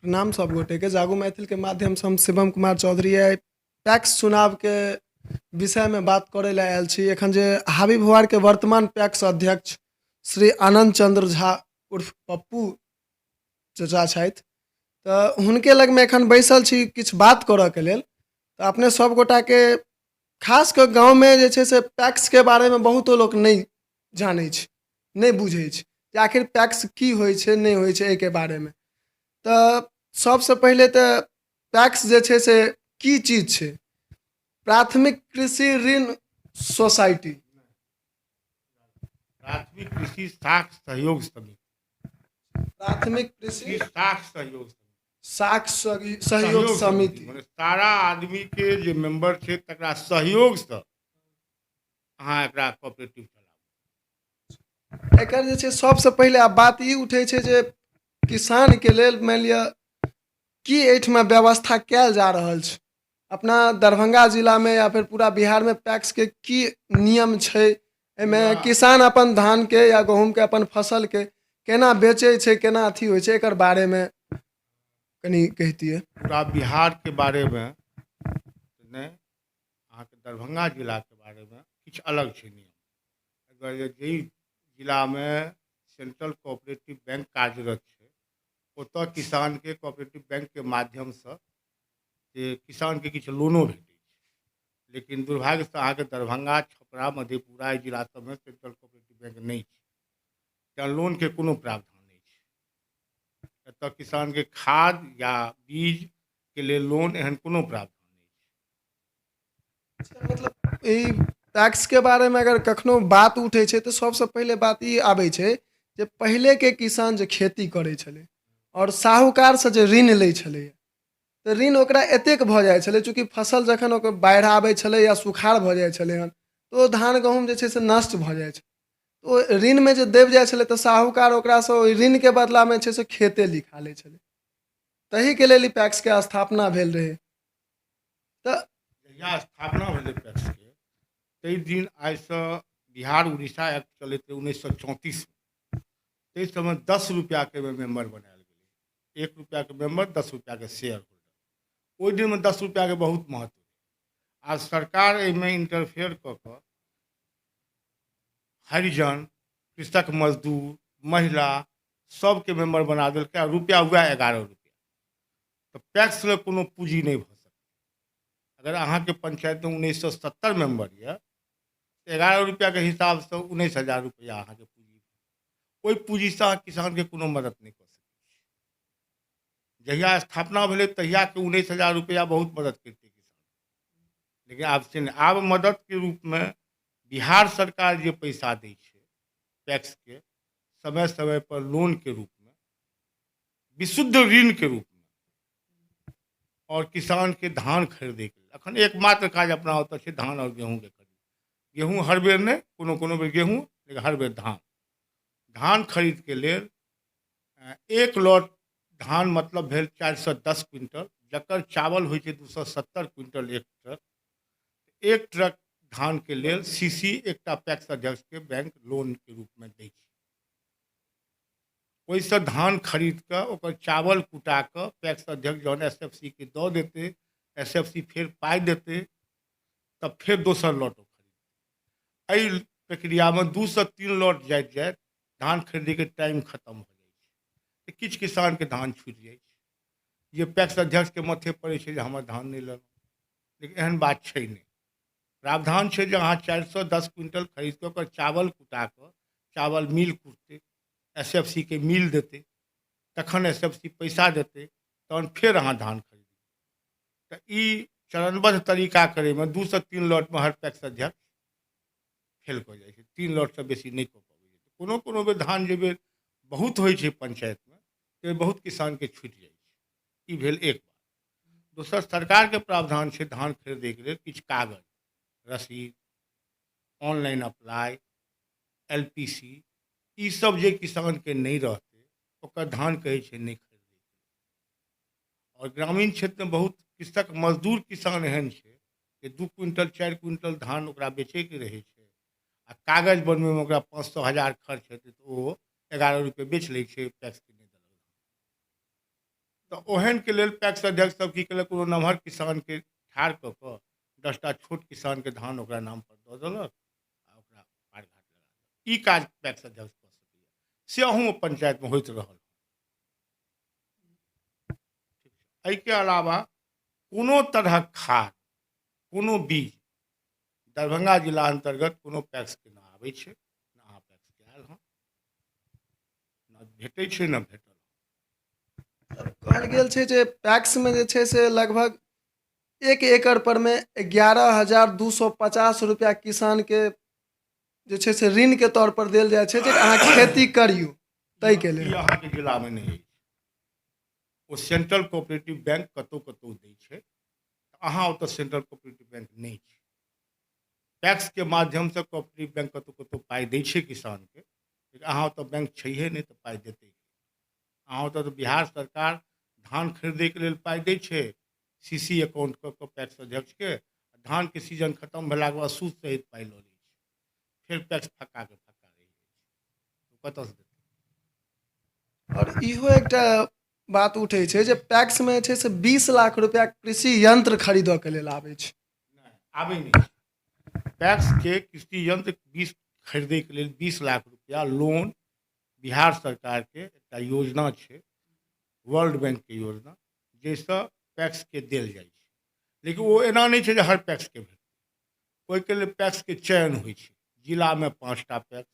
प्रणाम सब गोटेके। जागू मैथिलके माध्यमसँ हम शिवम कुमार चौधरी आइ पैक्स चुनावके विषयमे बात करै लए आयल छी। एखन जे हाबी भुआरके वर्तमान पैक्स अध्यक्ष श्री आनन्द चंद्र झा उर्फ पप्पू चचा छथि, तऽ हुनके लगमे एखन बैसल छी किछु बात करऽके लेल। तऽ अपने सब गोटाके खास कऽ गाँवमे जे छै से पैक्सके बारेमे बहुतो लोक नहि जानै छै, नहि बुझै छै जे आखिर पैक्स की होइ छै, नहि होइ छै एहिके बारेमे। तऽ सबसँ पहिले तऽ पैक्स जे छै से की चीज छै? प्राथमिक कृषि ऋण सोसाइटी। प्राथमिक कृषि साख सहयोग समिति। प्राथमिक कृषि साख सहयोग समिति। साख सहयोग समिति। मने सारा आदमी के जे मेंबर छै तकरा सहयोगसँ अहाँ एकरा कोऑपरेटिव चलाबू। एकर जे छै सबसँ पहिले आब बात ई उठै छै जे किसानके लेल मानि लिअ की एहिठमा व्यवस्था कयल जा रहल छै अपना दरभंगा जिलामे या फेर पूरा बिहारमे? पैक्सके की नियम छै एहिमे? किसान अपन धानके या गहूँमके, अपन फसलके केना बेचै छै, केना अथी होइ छै, एकर बारेमे कनि कहितियै। पूरा बिहारके बारेमे नहि, अहाँके दरभंगा जिलाके बारेमे किछु अलग छै नियम। एहि दुआरे जाहि जिलामे सेंट्रल कोऑपरेटिव बैंक कार्यरत छै, ओतऽ किसानके कोऑपरेटिव बैंकके माध्यमसँ जे किसानके किछु लोनो भेटै छै। लेकिन दुर्भाग्यसँ अहाँके दरभंगा, छपरा, मधेपुरा, एहि जिला सबमे सेंट्रल कोऑपरेटिव बैंक नहि छै, तेँ लोनके कोनो प्रावधान नहि छै। एतऽ किसानके खाद या बीजके लेल लोन एहन कोनो प्रावधान नहि छै। मतलब ई टैक्सके बारेमे अगर कखनो बात उठै छै तऽ सबसँ पहिले बात ई आबै छै जे पहिलेके किसान जे खेती करै छलै आओर साहूकारसँ जे ऋण लै छलै, तऽ ऋण ओकरा एतेक भऽ जाइ छलै, चूँकि फसल जखन ओकर बाढ़ि आबै छलै या सुखाड़ भऽ जाइ छलै हन तऽ ओ धान गहूँम जे छै से नष्ट भऽ जाइ छै। ओ ऋणमे जे दबि जाइ छलै तऽ साहूकार ओकरासँ ओहि ऋणके बदलामे छै से खेते लिखा लै छलै। तहीके लेल ई पैक्सके स्थापना भेल रहै। तऽ जहिया स्थापना भेलै पैक्सके, ताहि दिन आइसँ बिहार उड़ीसा एक्ट चलैत रहै 1934मे। ताहि समय 10 रुपैआके ओहिमे मेम्बर बनायल गेलै। 1 रुपैआके मेम्बर, 10 रुपैआके शेयर होल्डर। ओहि दिनमे 10 रुपैआके बहुत महत्व रहै। आ सरकार एहिमे इंटरफेयर कऽ कऽ हरिजन, कृषक, मजदूर, महिला सबके मेम्बर बना देलकै आ रुपैआ वएह 11 रुपैआ। तऽ पैक्स लए कोनो पूँजी नहि भऽ सकतै। अगर अहाँके पंचायतमे 1970 मेम्बर यऽ, 11 रुपैआके हिसाबसँ 19,000 रुपैआ अहाँके पूँजी। ओहि पूँजीसँ अहाँ किसानके कोनो मदद नहि कऽ सकै छी। जहिया स्थापना भेलै तहियाके 19,000 रुपैआ बहुत मदद करितै किसान, लेकिन आब से नहि। आब मददके रूपमे बिहार सरकार जे पैसा दै छै टैक्सके समय समय पर लोनके रूपमे, विशुद्ध ऋणके रूपमे, आओर किसानके धान खरीदैके लेल अखन एकमात्र काज अपना ओतऽ छै धान आओर गेहूँके खरीद। गेहूँ हर बेर नहि, कोनो कोनो बेर गेहूँ, लेकिन हर बेर धान। धान खरीदके लेल एक लॉट धान मतलब भेल 410 क्विंटल, जकर चावल होइ छै 270 क्विंटल एक ट्रक। एक ट्रक धानके लेल सी एकटा पैक्स अध्यक्षके बैंक लोनके रूपमे दै छै। ओहिसँ धान खरीद कऽ ओकर चावल कुटा कऽ पैक्स अध्यक्ष जहन एस एफ सी के दऽ देतै, एस एफ सी फेर पाइ देतै, तब फेर दोसर लॉट ओ खरीदतै। एहि प्रक्रियामे 2 से 3 लॉट जाइत जाइत धान खरीदैके टाइम खतम भऽ जाइ छै, तऽ किछु किसानके धान छूटि जाइ छै, जे पैक्स अध्यक्षके माथे पड़ै छै जे हमर धान नहि लेलहुँ। लेकिन एहन बात छै नहि। प्रावधान छै जे अहाँ 410 क्विंटल खरीद कऽ ओकर चावल कुटा कऽ चावल मिल कुटतै, एस एफ सी के मिल देतै, तखन एस एफ सी पैसा देतै, तहन फेर अहाँ धान खरीदबै। तऽ ई चरणबद्ध तरीका करैमे 2 से 3 लॉटमे हर पैक्स अध्यक्ष फेल कऽ जाइ छै। 3 लॉटसँ बेसी नहि कऽ पबै छै। कोनो कोनो बेर धान जे बेर बहुत होइ छै पंचायतमे, तऽ बहुत किसानके छूटि जाइ छै। ई भेल एक बात। दोसर, सरकारके प्रावधान छै धान खरीदैके लेल किछु कागज, रसीद, ऑनलाइन अप्लाई, LPC, ई सब जे किसानके नहि रहतै, ओकर धान कहै छै नहि खरीदै। आओर ग्रामीण क्षेत्रमे बहुत कृषक मजदूर किसान एहन छै जे 2 क्विंटल, 4 क्विंटल धान ओकरा बेचैके रहै छै आ कागज बनबैमे ओकरा 500, 1000 खर्च हेतै, तऽ ओ 11 रुपये बेच लै छै, टैक्सके नहि देलक। तऽ ओहनके लेल पैक्स अध्यक्ष सब की केलक, कोनो नमहर किसानके ठाढ़ कऽ कऽ 10टा छोट किसानके धान ओकरा नामपर दऽ देलक आ ओकरा पार घाट लगा देलक। ई काज पैक्स अध्यक्ष कऽ सकैए, से अहूँ पंचायतमे होइत रहल। एहिके अलावा कोनो तरहक खाद, कोनो बीज दरभंगा जिला अन्तर्गत कोनो पैक्सके नहि आबै छै, ने अहाँ पैक्सके आयल हँ, ने भेटै छै, ने भेटल। कहल गेल छै जे पैक्समे जे छै से लगभग 1 एकड़ पर मे 11,250 रुपया किसान के जे छै से ऋण के तौर पर देल जाइ छै जे अहाँ खेती करियौ ताहिके लेल। ई अहाँके जिलामे नहि अछि, ओ सेंट्रल कोऑपरेटिव बैंक कतहु कतहु दै छै, अहाँ ओतऽ सेंट्रल कोऑपरेटिव बैंक नहि छै। टैक्सके माध्यमसँ कोऑपरेटिव बैंक कतहु कतहु पाइ दै छै किसानके, लेकिन अहाँ ओतऽ बैंक छैहे नहि तऽ पाइ देतै। अहाँ ओतऽ तऽ बिहार सरकार धान खरीदैके लेल पाइ दै छै सीसी अकाउंट कऽ कऽ पैक्स अध्यक्षके, धानके सीजन खतम भेलाके बाद सूद सहित पाइ लऽ लै छै, फेर पैक्स फक्काके फक्का रहि जाइ छै, कतऽसँ देतै। आओर इहो एकटा बात उठै छै जे पैक्समे जे छै से 20 लाख रुपया कृषि यंत्र खरीदऽके लेल आबै छै। नहि, आबै नहि छै। पैक्सके कृषि यंत्र 20 खरीदैके लेल 20 लाख रुपया लोन बिहार सरकारके एकटा योजना छै, वर्ल्ड बैंकके योजना, जाहिसँ पैक्सके देल जाइ छै। लेकिन ओ एना नहि छै जे हर पैक्सके भेटतै, ओहिके लेल पैक्सके चयन होइ छै। जिलामे 5टा पैक्स,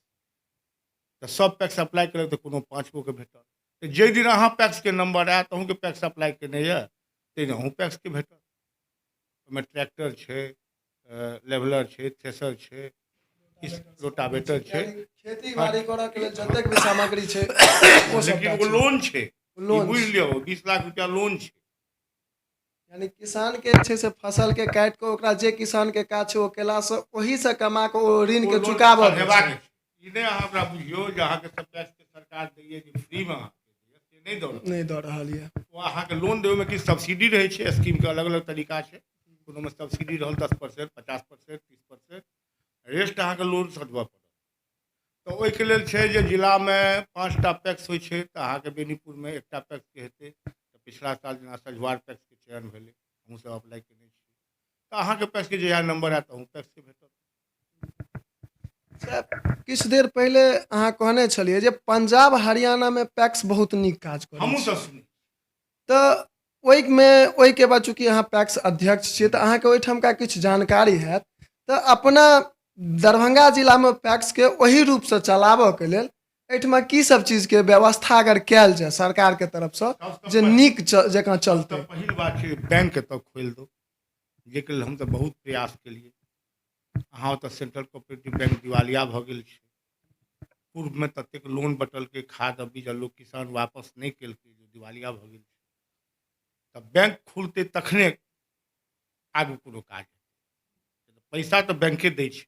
तऽ सब पैक्स अप्लाई करब तऽ कोनो 5 गोके भेटत। तऽ जाहि दिन अहाँ पैक्सके नंबर आयत, अहूँके पैक्स अप्लाई केने यऽ, ताहि दिन अहूँ पैक्सके भेटत। ओहिमे ट्रैक्टर छै, लेवलर छै, थ्रेसर छै, रोटावेटर छै, खेती बाड़ी करऽ के लेल जतेक भी सामग्री छै ओ लेकिन सबटा ओ छै। लोन छै, लोन बुझि छै। लियौ, 20 लाख रुपया लोन छै। यानी किसान के छै से फसल के काटि कऽ ओकरा जे किसान के काज छै ओ केलासँ ओहिसँ कमा कऽ ओ ऋण के ओ लोन चुकाबऽ के हेबाक छै। छै। ई नहि अहाँ ओकरा बुझियौ जे अहाँके सब टैक्स के सरकार दैये जे फ्रीमे अहाँके दैये, से नहि दऽ रहल। नहि दऽ रहल यऽ। ओ अहाँके लोन देबैमे किछु सब्सिडी रहै छै, स्कीमके अलग अलग तरीका छै। कोनोमे सब्सिडी रहल 10%, 50%, 30%, रेस्ट अहाँके लोन सधबऽ पड़त। तऽ ओहिके लेल छै जे जिलामे 5टा पैक्स होइ छै, तऽ अहाँके बेनीपुरमे 1टा पैक्सके हेतै। तऽ पिछला साल जेना सझुआर पैक्सके चयन भेलै, हमहूँसभ अप्लाई केने छी, तऽ अहाँके पैक्सके जहिया नंबर आयत अहूँ पैक्सके भेटत। किछु देर पहिले अहाँ कहने छलियै जे पंजाब हरियाणामे पैक्स बहुत नीक काज करै हमहूँ छै। सब सुनै। तऽ ओहिमे ओहिके बाद चूँकि अहाँ पैक्स अध्यक्ष छियै तऽ अहाँके ओहिठामका किछु जानकारी हैत, तऽ अपना दरभंगा जिलामे पैक्सके ओहि रूपसँ चलाबऽके लेल एहिठमा की सब चीजके व्यवस्था अगर कयल जाय सरकारके तरफसँ जे नीक जकाँ चलतै? पहिल बात छै बैंक एतऽ खोलि दू, जाहिके लेल हम तऽ बहुत प्रयास केलियै। अहाँ ओतऽ सेंट्रल कोऑपरेटिव बैंक दिवालिया भऽ गेल छै। पूर्वमे ततेक लोन बटलकै खाद आ बीज आ लोक किसान वापस नहि केलकै, जे दिवालिया भऽ गेल छै। तऽ बैंक खुलतै तखने आगू कोनो काज हेतै, पैसा तऽ बैंके दै छै।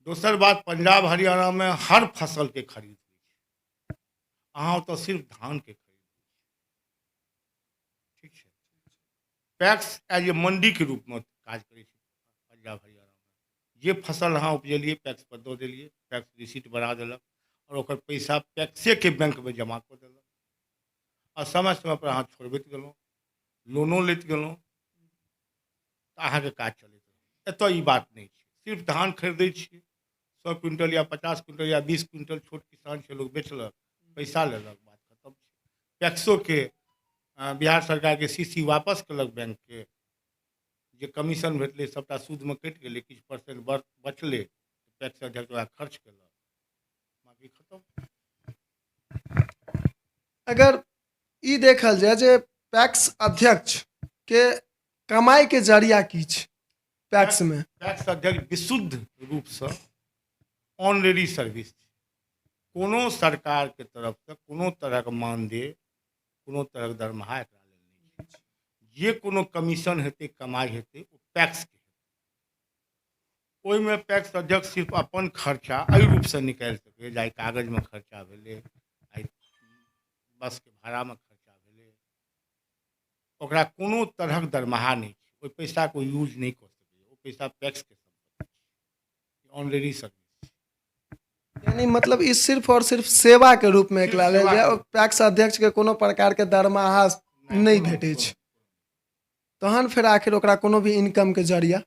दोसर बात, पंजाब हरियाणामे हर फसलके खरीद होइ छै, अहाँ ओतऽ सिर्फ धानके खरीद होइ छै। ठीक छै, पैक्स एज ए मंडीके रूपमे काज करै छै पंजाब हरियाणामे। जे फसल अहाँ उपजेलियै पैक्स पर दऽ देलियै, पैक्स रिसीट बना देलक आओर ओकर पैसा पैक्सेके बैंकमे जमा कऽ देलक, आ समय समय पर अहाँ छोड़बैत गेलहुँ, लोनो लैत गेलहुँ, तऽ अहाँके काज चलैत रहल। एतऽ ई बात नहि छै, सिर्फ धान खरीदै छियै, 100 क्विंटल या 50 क्विंटल या 20 क्विंटल छोट किसान छै, लोक बेचलक, पैसा लेलक, बात खतम छै। पैक्सोके बिहार सरकारके सीसी वापस केलक बैंकके, जे कमीशन भेटलै सबटा सूदमे कटि गेलै, किछु परसेंट बचलै, पैक्स अध्यक्ष ओकरा खर्च केलक, बाकी खतम। अगर ई देखल जाय जे पैक्स अध्यक्ष के कमाई के जरिया की छै पैक्स में? पैक्स अध्यक्ष विशुद्ध रूपसँ ऑनरेरी सर्विस छै। कोनो सरकारके तरफसँ कोनो तरहक मानदेय, कोनो तरहक दरमाहा एकरा लेल नहि छै। जे कोनो कमीशन हेतै, कमाइ हेतै, ओ पैक्सके हेतै। ओहिमे पैक्स अध्यक्ष सिर्फ अपन खर्चा एहि रूपसँ निकालि सकैए जे आइ कागजमे खर्चा भेलै, आइ बसके भाड़ामे खर्चा भेलै, ओकरा कोनो तरहक दरमाहा नहि छै, ओहि पैसाके ओ यूज नहि कऽ सकैए, ओ पैसा पैक्सके सम्पत्ति छै, ऑनरेरी सर्विस छै। यानी मतलब ई सिर्फ और सिर्फ सेवा के रूप में एकरा लेल सेवा जाय के। और पैक्स अध्यक्ष के कोनो प्रकार के दरमाहा नहि भेटै छै। तहन फेर आखिर ओकरा कोनो भी इनकम के जरिया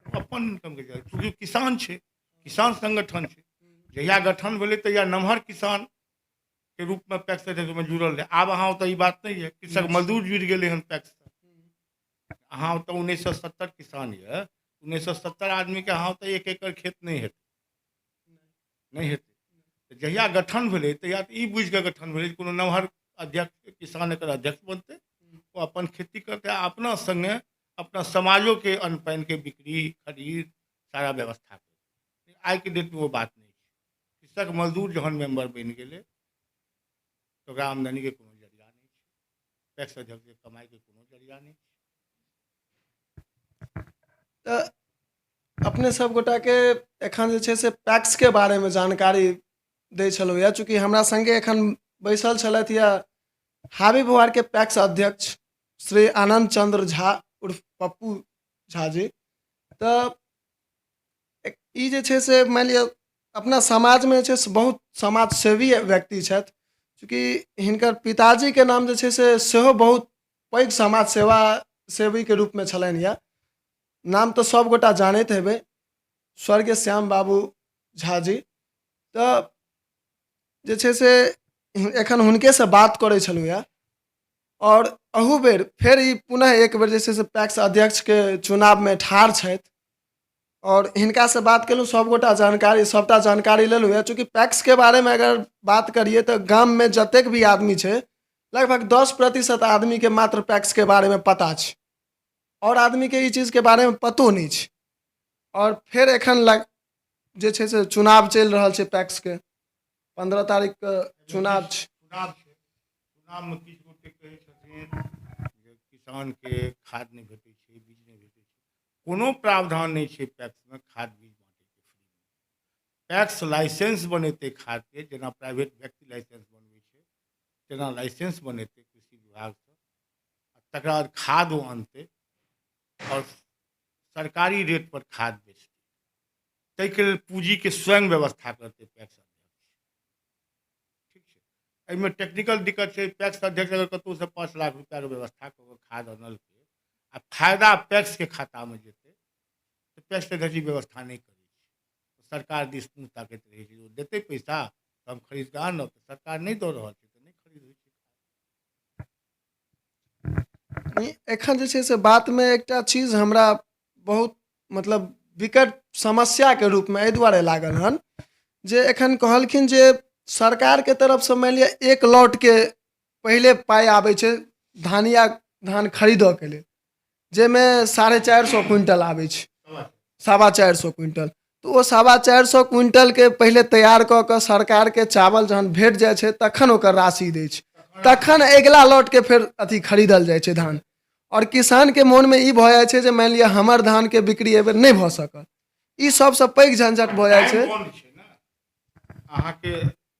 अपन इनकम के जरिया, चूँकि किसान छै, किसान संगठन छै, जहिया गठन भेलै तहिया नमहर किसान के रूप में पैक्स अध्यक्ष में जुड़ल रहै। आब अहाँ ओतऽ ई बात नहि यऽ, कृषक मजदूर जुड़ि गेलै हन पैक्स। अहाँ ओतऽ 1970 किसान यऽ, 1970 आदमीके अहाँ ओतऽ 1 एकड़ खेत नहि हेतै, नहि हेतै। तऽ जहिया गठन भेलै तहिया तऽ ई बुझि कऽ गठन भेलै जे कोनो नमहर अध्यक्ष किसान एकर अध्यक्ष बनतै, ओ अपन खेती करतै आ अपना सङ्गे अपना समाजोके अन्न पानिके बिक्री खरीद सारा व्यवस्था करतै। आइके डेटमे ओ बात नहि छै। कृषक मजदूर जहन मेम्बर बनि गेलै तऽ ओकरा आमदनीके कोनो जरिया नहि छै, पैक्स अध्यक्षके कमाइके कोनो जरिया नहि छै। तऽ अपने सब गोटाके एखन जे छै से पैक्सके बारेमे जानकारी दै छलहुँ यऽ। चूँकि हमरा सङ्गे एखन बैसल छलथि यऽ हाबी बुहारके पैक्स अध्यक्ष श्री आनंद चंद्र झा उर्फ पप्पू झा जी। तऽ ई जे छै से मानि लिअ अपना समाजमे जे छै से बहुत समाजसेवी व्यक्ति छथि। चूँकि हिनकर पिताजीके नाम जे छै से सेहो बहुत पैघ समाज सेवा सेवीके रूपमे छलनि यऽ। नाम तऽ सभगोटा जानैत हेबै, स्वर्गीय श्याम बाबू झा जी। तऽ जे छै से एखन हुनकेसँ बात करै छलहुँ यऽ और अहू बेर फेर ई पुनः एक बेर जे छै से पैक्स अध्यक्षके चुनावमे ठाढ़ छथि और हिनकासँ बात केलहुँ, सभगोटा जानकारी सभटा जानकारी लेलहुँ यऽ। चूँकि पैक्सके बारेमे अगर बात करियै तऽ गाममे जतेक भी आदमी छै लगभग 10% आदमीके मात्र पैक्सके बारेमे पता छै और आदमीके ई चीजके बारेमे पतो नहि छै। और फेर एखन लग जे छै से चुनाव चलि रहल छै पैक्सके, 15 तारीखके चुनाव छै। चुनाव छै, चुनावमे किछु गोटे कहै छथिन जे किसानके खाद नहि भेटै छै, बीज नहि भेटै छै। कोनो प्रावधान नहि छै पैक्समे खाद बीज बाँटैके। पैक्स लाइसेंस बनेतै खादके, जेना प्राइवेट व्यक्ति लाइसेंस बनबै छै तेना लाइसेंस बनेतै कृषि विभागसँ, तकरा बाद खाद ओ अनतै और सरकारी रेट पर खाद बेचतै। ताहिके लेल पूँजीके स्वयं व्यवस्था करतै पैक्स अध्यक्ष। ठीक छै, एहिमे टेक्निकल दिक्कत छै। पैक्स अध्यक्ष अगर कतहुसँ 5 लाख रुपैआके व्यवस्था कऽ कऽ खाद अनलकै आ फायदा पैक्सके खातामे जेतै तऽ पैक्स अध्यक्ष ई व्यवस्था नहि करै छै। सरकार दिस मुँह ताकैत रहै छै, ओ देतै पैसा तऽ हम खरीद कऽ आनब, तऽ सरकार नहि दऽ रहल छै तऽ नहि खरीद होइ छै। एखन जे छै से बातमे एकटा चीज हमरा बहुत मतलब विकट समस्याके रूपमे एहि दुआरे लागल हन जे एखन कहलखिन जे सरकारके तरफसँ मानि लिअ एक लॉटके पहिले पाइ आबै छै धान या धान खरीदऽके लेल, जाहिमे 450 क्विंटल आबै छै, 425 क्विंटल। तऽ ओ 425 क्विंटलके पहिले तैयार कऽ कऽ सरकारके चावल जहन भेट जाइ छै तखन ओकर राशि दै छै, तखन अगिला लॉटके फेर अथी खरीदल जाइ छै धान। आओर किसानके मोनमे ई भऽ जाइ छै जे मानि लिअ हमर धानके बिक्री एहिबेर नहि भऽ सकल। ई सबसँ पैघ झंझट भऽ जाइ छै। अहाँके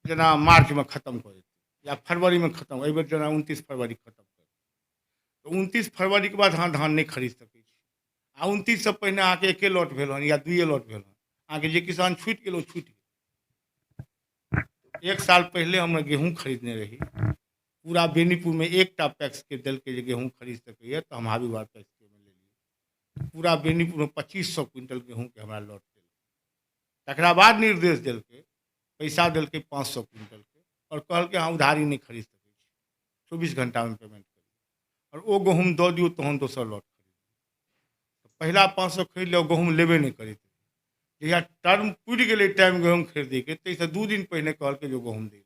जेना मार्चमे खतम कऽ देतै या फरवरीमे खतम, एहिबेर जेना 29 फरवरी खतम कऽ देतै, तऽ 29 फरवरीके बाद अहाँ धान नहि खरीद सकै छी। आ 29 से पहिने अहाँके एके लॉट भेल हन या 2 लॉट भेल हन, अहाँके जे किसान छूटि गेल ओ छूटि गेल। 1 साल पहिले हम गेहूँ खरीदने रही, पूरा बेनीपुरमे एकटा पैक्सके देलकै जे गेहूँ खरीद सकैए, तऽ हम हाबीवार पैक्सके लेलियै। पूरा बेनीपुरमे 2500 क्विंटल गेहूँके हमरा लॉट देलकै। तकरा बाद निर्देश देलकै, पैसा देलकै 500 क्विंटलके और कहलकै अहाँ उधारी नहि खरीद सकै छी, 24 घंटामे पेमेंट करियौ और ओ गहूँम दऽ दियौ तहन दोसर लॉट खरीद। पहिला 500 खरीद लिअ, गहूँम लेबे नहि करैत। जहिया टर्म पुरि गेलै टाइम गहूँम खरीदैके, ताहिसँ 2 दिन पहिने कहलकै जे गहूँम दै लए,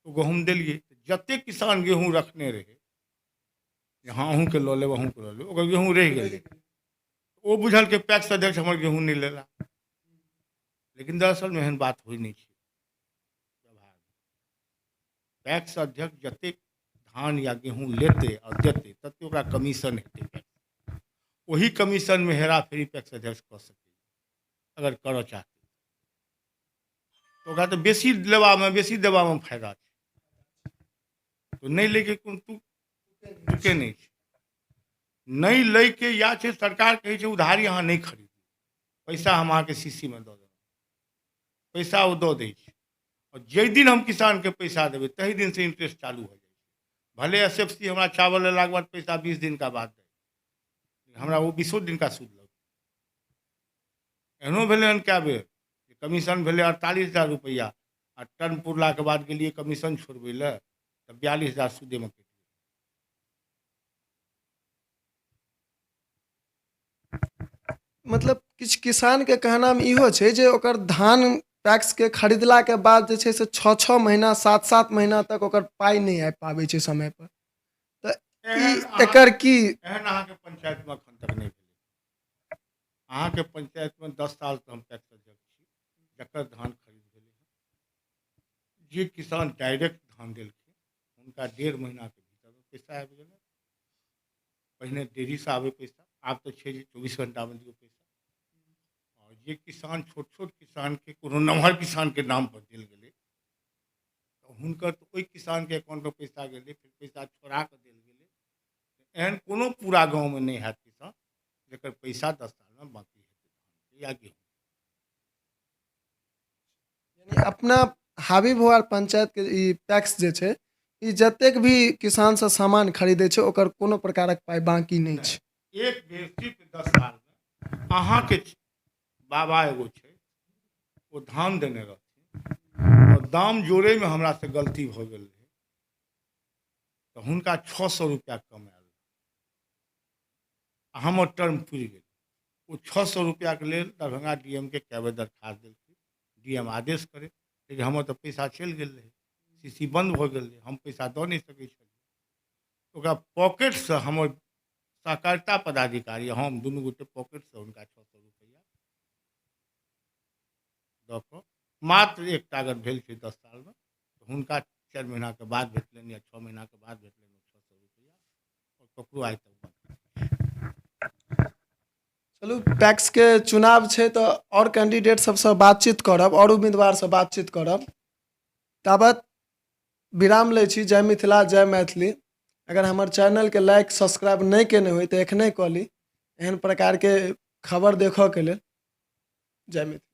ओ गहूँम देलियै। जतेक किसान गेहूँ रखने रहै जे हँ अहूँके लऽ लेब अहूँके लऽ लेब, ओकर गेहूँ रहि गेलै। ओ बुझलकै पैक्स अध्यक्ष हमर गेहूँ नहि लेला, लेकिन दरअसलमे एहन बात होइ नहि छै। पैक्स अध्यक्ष जतेक धान या गेहूँ लेतै और देतै तते ओकरा कमीशन हेतै। ओही कमीशनमे हेराफेरी पैक्स अध्यक्ष कऽ सकैए अगर करऽ चाहतै तऽ। ओकरा तऽ बेसी लेबामे बेसी देबामे फायदा छै, तऽ नहि लैके कोनो तुके नहि छै। नहि लैके या छै, सरकार कहै छै उधारी अहाँ नहि खरीदू, पैसा हम अहाँके सीसीमे दऽ देब। पैसा ओ दऽ दै छै। आओर जाहि दिन हम किसानके पैसा देबै ताहि दिनसँ इंटरेस्ट चालू हो जाइ छै। भले एस एफ सी हमरा चावल लेलाके बाद पैसा 20 दिनका बाद दै, हमरा ओ 20 दिनका सूद लगतै। एहनो भेलै हन कए बेर जे कमीशन भेलै 48,000 रुपैआ आ टर्म पुरलाके बाद गेलियै कमीशन छोड़बै लए तऽ 42,000 सूदेमे कटि गेलै। मतलब किछु किसानके कहनाम इहो छै जे ओकर धान पैक्सके खरीदलाके बाद जे छै से 6-6 महीना 7-7 महीना तक ओकर पाइ नहि आबि पाबै छै समयपर। तऽ ई एकर की एहन अहाँके पंचायतमे एखन तक नहि भेलै। अहाँके पंचायतमे 10 सालसँ हम पैक्स अध्यक्ष छी, जकर धान खरीद भेलै हँ, जे किसान डायरेक्ट धान देलखिन हुनका 1.5 महीनाके भीतर पैसा आबि गेलै। पहिने देरीसँ आबै पैसा, आब तऽ छै जे 24 घंटामे दियौ पैसा। आओर जे किसान छोट छोट किसानके कोनो नमहर किसानके नाम पर देल गेलै तऽ हुनकर तऽ ओहि किसानके अकाउंटमे पैसा गेलै, फेर पैसा छोड़ा कऽ देल गेलै। एहन कोनो पूरा गाँवमे नहि हैत किसान जकर पैसा 10 सालमे बाँकी हेतै या गेहूँ। यानी अपना हाबी भुआर पंचायतके ई पैक्स जे छै ई जतेक भी किसानसँ सामान खरीदै छै ओकर कोनो प्रकारक पाइ बाँकी नहि छै। एक बेर सिर्फ 10 सालमे अहाँके बाबा एगो छै ओ धान देने रहथिन और दाम जोड़ैमे हमरासँ गलती भऽ गेल रहै तऽ हुनका 600 रुपैआ कम आयल आ हमर टर्म पुरि गेल। ओ 600 रुपैआके लेल दरभंगा डी एम के कए बेर दरखास्त देलखिन, डी एम आदेश करै, लेकिन हमर तऽ पैसा चलि गेल रहै, सी सी बन्द भऽ गेल रहै, हम पैसा दऽ नहि सकै छलियै। ओकरा पॉकेटसँ हमर सहकारिता पदाधिकारी हम दुनू गोटे पॉकेटसँ हुनका 600 रुपैआ दऽ कऽ मात्र एकटा अगर भेल छै 10 सालमे तऽ हुनका 4 महीनाके बाद भेटलनि या 6 महीनाके बाद भेटलनि 600 रुपैआ, आओर ककरो आइ तक बात। चलू पैक्सके चुनाव छै तऽ आओर कैंडिडेट सबसँ बातचीत करब आओर उम्मीदवारसँ बातचीत करब। ताबत विराम लै छी। जय मिथिला, जय मैथिली। अगर हमर चैनलके लाइक सब्सक्राइब नहि केने होइ तऽ एखने कऽ ली एहन प्रकारके खबर देखऽके लेल। जय मिथिला।